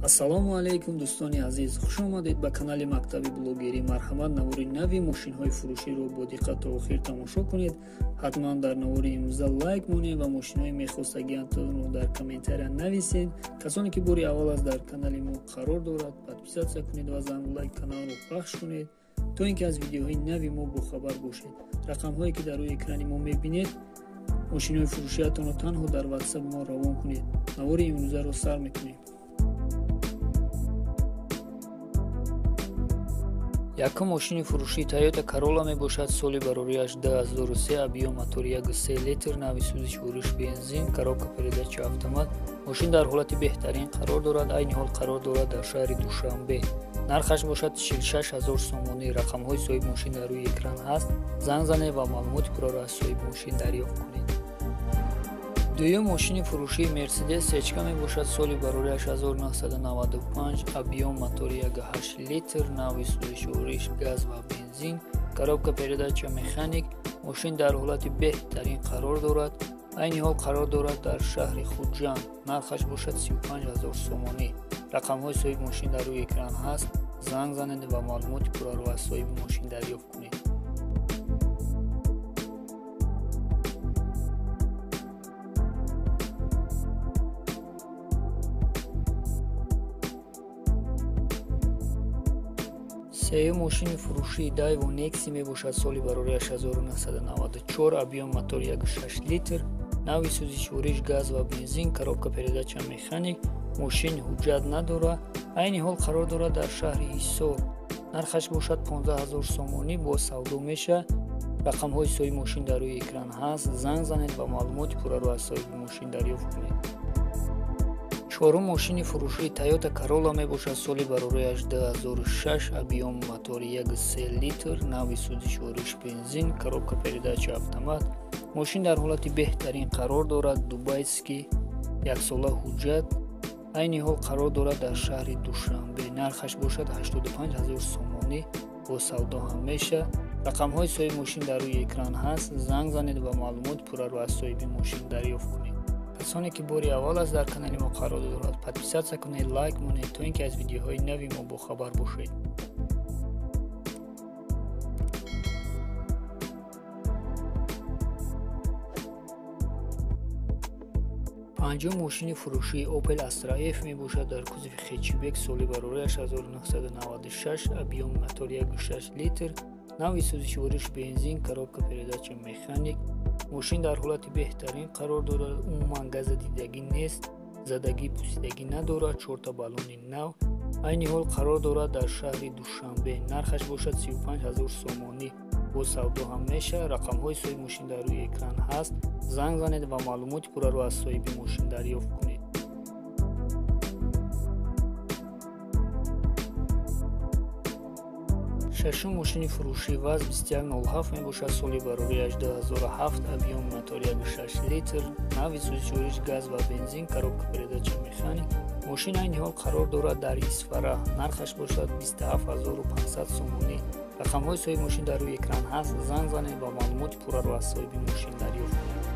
Ассалому алайкум дӯстони азиз, хуш омадед ба канали мактаби блогерӣ. Марҳамат, навори нави мошинҳои фурӯширо бо диққат то охир тамошо кунед. Ҳатман дар навори имрӯза лайк монед ва мошинҳои мехостагиатонро дар комментария нависед. Касоне ки бори аввал аст дар канали мо қарор дорад, подписатсия кунед ва зангулаи каналро пахш кунед, то ин ки аз видеоҳои нави мо бохабар бошед. Рақамҳое ки дар рӯи экрани мо мебинед, мошинҳои фурӯшиатонро танҳо дар ватсап мо равон кунед. Навори имрӯзаро сар мекунем. Якум мошини фурӯшии Toyota Corolla мебошад. Соли барориаш 2003, объем мотори 1.3 литр, нави сӯзишвориш бензин, коробка передачи автомат. Мошин дар ҳолати беҳтарин қарор дорад. Айни ҳол қарор дорад дар шаҳри Душанбе. Нархаш бошад 46 000 сомонӣ. Рақамҳои соҳиби мошин дар рӯи экран ҳаст. Занг занед ва маълумоти пурраро аз соҳиби мошин дарёфт кунед. Дуюм мошини фурӯшии Mercedes Сечка мебошад. Соли барориаш 1995, объем мотори 1.8 литр, нави сӯзишвориш газ ва бензин, коробка передача механик. Мошин дар ҳолати беҳтарин қарор дорад. Айни ҳол қарор дорад дар шаҳри Хуҷанд. Нархаш бошад 35 000 сомонӣ. Рақамҳои соҳиби мошин дар рӯи экран ҳаст. Занг занед ва маълумоти пурраро аз соҳиби мошин дарёфт кунед. Сеюм мошини фурӯшии Daewoo Nexi мебошад. Соли барориаш 1994, объем мотори 1.6 литр, нави сӯзишвориш газ ва бензин, коробка передача механик. Мошин ҳуҷҷат надорад. Айни ҳол қарор дорад дар шаҳри Ҳисор. Нархаш бошад 15 000 сомонӣ, бо савдо мешавад. Рақамҳои соҳиби мошин дар рӯи экран ҳаст. Занг занед ва маълумоти пурраро аз соҳиби мошин дарёфт кунед. Чорум мошини фурӯшии Toyota Corolla мебошад. Соли барориаш 2006, объем мотори 1.3 литр, нави сӯзишвориш бензин, коробка передача автомат. Мошин дар ҳолати беҳтарин қарор дорад. Дубайский, яксола ҳуҷҷат. Айни ҳол қарор дорад дар шаҳри Душанбе. Нархаш бошад 85 000 сомонӣ, бо савдо ҳам мешавад. Рақамҳои соҳиби мошин дар рӯи экран ҳаст. Занг занед ва маълумоти пурраро аз соҳиби мошин дарёфт кунед. Касоне ки бори аввал аст дар канали мо қарор дорад, подписатсия кунед, лайк монед, то ин ки аз видеоҳои нави мо бохабар бошед. Панҷум мошини фурӯшии Opel Astra F мебошад. Дар кузови хетчбек, соли барориаш 1996, объем мотори 1.6 литр, нави сӯзишвориш бензин, коробка передача механик. Мошин дар ҳолати беҳтарин қарор дорад. Умуман газадидагӣ нест, задагӣ пусидагӣ надорад. Чорта баллони нав. Айни ҳол қарор дорад дар шаҳри Душанбе. Нархаш бошад 35 000 сомонӣ, бо савдо ҳам мешавад. Рақамҳои соҳиби мошин дар рӯи экран ҳаст. Занг занед ва маълумоти пурраро аз соҳиби мошин дарёфт кунед. Шашум мошини фурӯшии ВАЗ 2107 мебошад. Соли барориаш 2007, объем мотори 1.6 литр, нави сӯзишвориш газ ва бензин, коробка передача механик. Мошин айни ҳол қарор дорад дар Исфара. Нархаш бошад 27500 сомонӣ. Рақамҳои соҳиби мошин дар рӯи экран ҳаст. Занг занед ва маълумоти пурраро аз соҳиби мошин дарёфт кунед.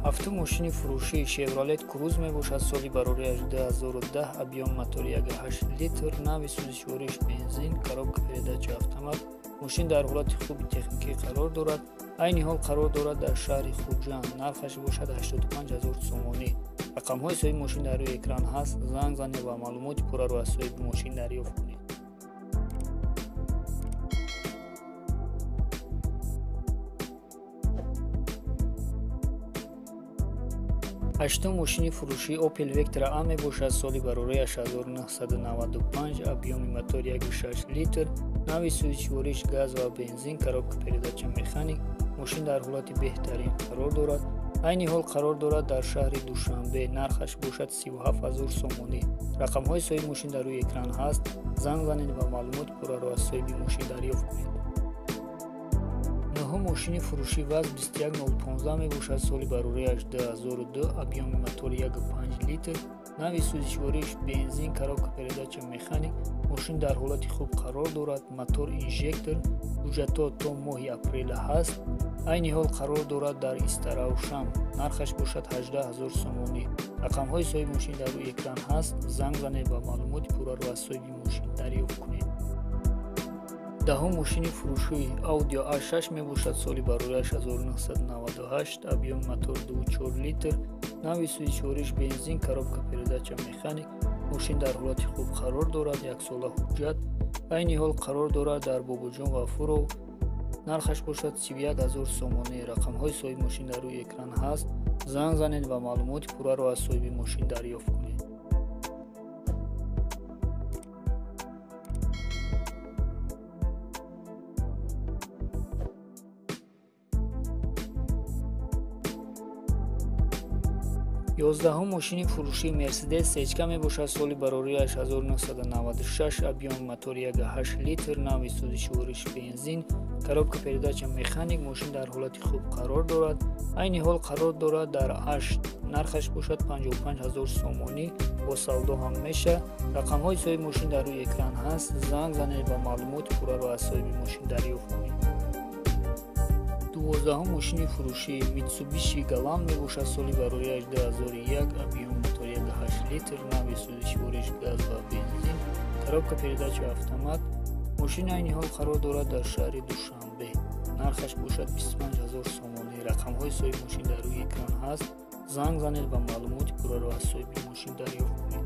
Ҳафтум мошини фурӯшии Chevrolet Cruze мебошад. Соли барориаш 2010, объем мотори 1.8 литр, нави сӯзишвориш бензин, коробка передача автомат. Мошин дар ҳолати хуби техникӣ қарор дорад. Айни ҳол қарор дорад дар шаҳри Хуҷанд. Нархаш бошад 85 000 сомонӣ. Рақамҳои соҳиби мошин дар рӯи экран ҳаст. Занг занед ва маълумоти пурраро аз соҳиби мошин дарёфт кунед. Ҳаштум мошини фурӯшии Opel Vectra A мебошад. Соли барориаш 1995, объеми мотори 1.6 литр, нави сӯзишвориш газ ва бензин, коробка передача механик. Мошин дар ҳолати беҳтарин қарор дорад. Айни ҳол қарор дорад дар шаҳри Душанбе. Нархаш бошад 37 000 сомонӣ. Рақамҳои соҳиби мошин дар рӯи экран ҳаст. Занг занед ва маълумоти пурраро аз соҳиби мошин дарёфт кунед. Нуҳум мошини фурӯшии ВАЗ 21015 мебошад. Соли барориаш 2002, объеми мотори 1.5 литр, нави сӯзишвориш бензин, коробка передача механик. Мошин дар ҳолати хуб қарор дорад. Мотор инжектор. Ҳуҷҷатҳо то моҳи апрела ҳаст. Айни ҳол қарор дорад дар Истаравшан. Нархаш бошад 18 000 сомонӣ. Рақамҳои соҳиби мошин дар рӯи экран ҳаст. Занг занед ва маълумоти пурраро аз соҳиби мошин дарёфт кунед. Даҳум мошини фурӯшии Audi A6 мебошад. Соли барориаш 1998, объём мотор 2,4 литр, нави сӯзишвориш бензин, коробка передача механик. Мошин дар ҳолати хуб қарор дорад, яксола ҳуҷҷат. Айни ҳол қарор дорад дар Бобоҷон Ғафуров. Нархаш бошад 31 000 сомонӣ. Рақамҳои соҳиби мошин дар рӯи экран ҳаст. Занг занед ва маълумоти пурраро аз соҳиби мошин дарёфт кунед. Ёздаҳум мошини фурӯшии Мерседес Сечка мебошад. Соли барориаш 1996, объём мотор 1,8 литр, нави сӯзишвориш бензин, коробка передача механик. Мошин дар ҳолати хуб қарор дорад. Айни ҳол қарор дорад дар 8. Нархаш бошад 55 000 сомонӣ. Бо савдо ҳам меша. Рақамҳои соҳиби мошин дар рӯи экран ҳаст. Занг занед ва маълумоти пурраро аз соҳиби мошин дарёфт кунед. Дувоздаҳум мошини фурӯшии Mitsubishi Galant мебошад. Соли барориаш 2001, объём мотор 1,8 литр, нави сӯзишвориш газ ва бензин, коробка передача автомат. Мошин айни ҳол қарор дорад дар шаҳри Душанбе. Нархаш бошад 25 000 сомонӣ. Рақамҳои соҳиби мошин дар рӯи экран ҳаст. Занг занед ва маълумоти пурраро аз соҳиби мошин дарёфт кунед.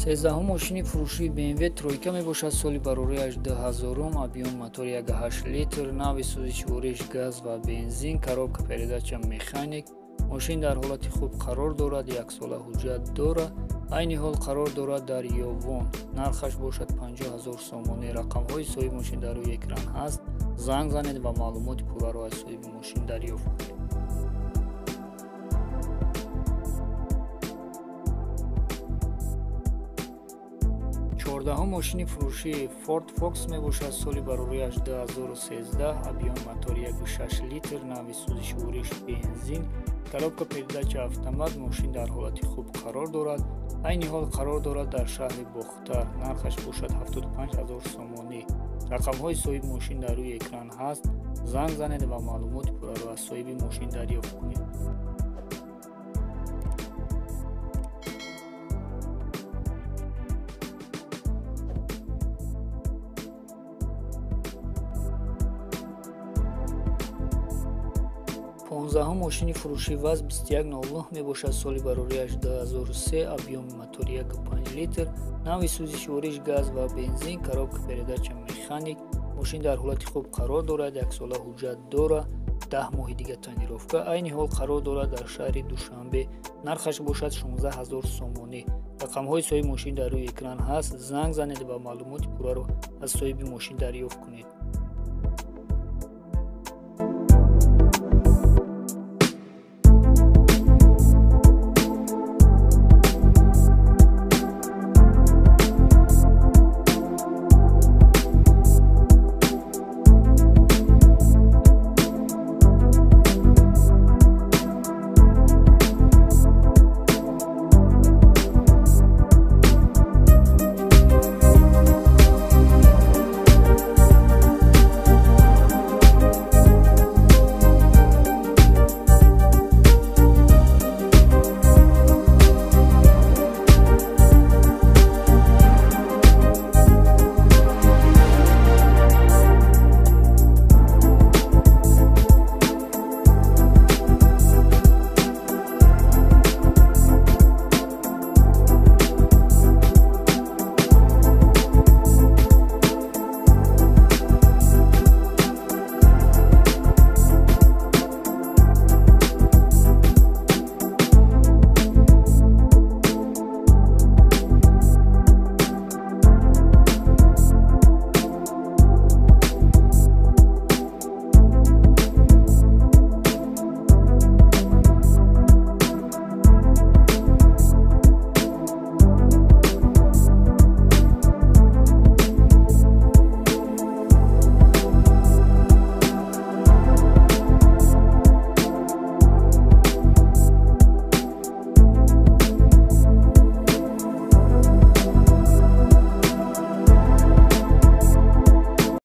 Сездаҳум мошини фурӯшии BMW тройка мебошад. Соли барориаш 2000, объём мотор 1,8 литр, нави сӯзишвориш газ ва бензин, коробка передача механик. Мошин дар ҳолати хуб қарор дорад, яксола ҳуҷҷат дорад. Айни ҳол қарор дорад дар Ёвон. Нархаш бошад 50 000 сомонӣ. Рақамҳои соҳиби мошин дар рӯи экран ҳаст. Занг занед ва маълумоти пурраро аз соҳиби мошин дарёфт кунед. Чордаҳум мошини фурӯшии Ford Focus мебошад. Соли барориаш 2013, объём мотор 1,6 литр, нави сӯзишвориш бензин, коробка передача автомат. Мошин дар ҳолати хуб қарор дорад. Айни ҳол қарор дорад дар шаҳри Бохтар. Нархаш бошад 75 000 сомонӣ. Рақамҳои соҳиби мошин дар рӯи экран ҳаст. Занг занед ва маълумоти пурраро аз соҳиби мошин дарёфт кунед. Понздаҳум мошини фурӯшии ВАЗ 2109 мебошад. Соли барориаш 2003, объём мотор 1,5 литр, нави сӯзишвориш газ ва бензин, коробка передача механик. Мошин дар ҳолати хуб қарор дорад, яксола ҳуҷҷат дорад, 10 моҳи дига тонировка. Айни ҳол қарор дорад дар шаҳри Душанбе. Нархаш бошад 16 000 сомонӣ. Рақамҳои соҳиби мошин дар рӯи экран ҳаст. Занг занед ва маълумоти пурраро аз соҳиби мошин дарёфт кунед.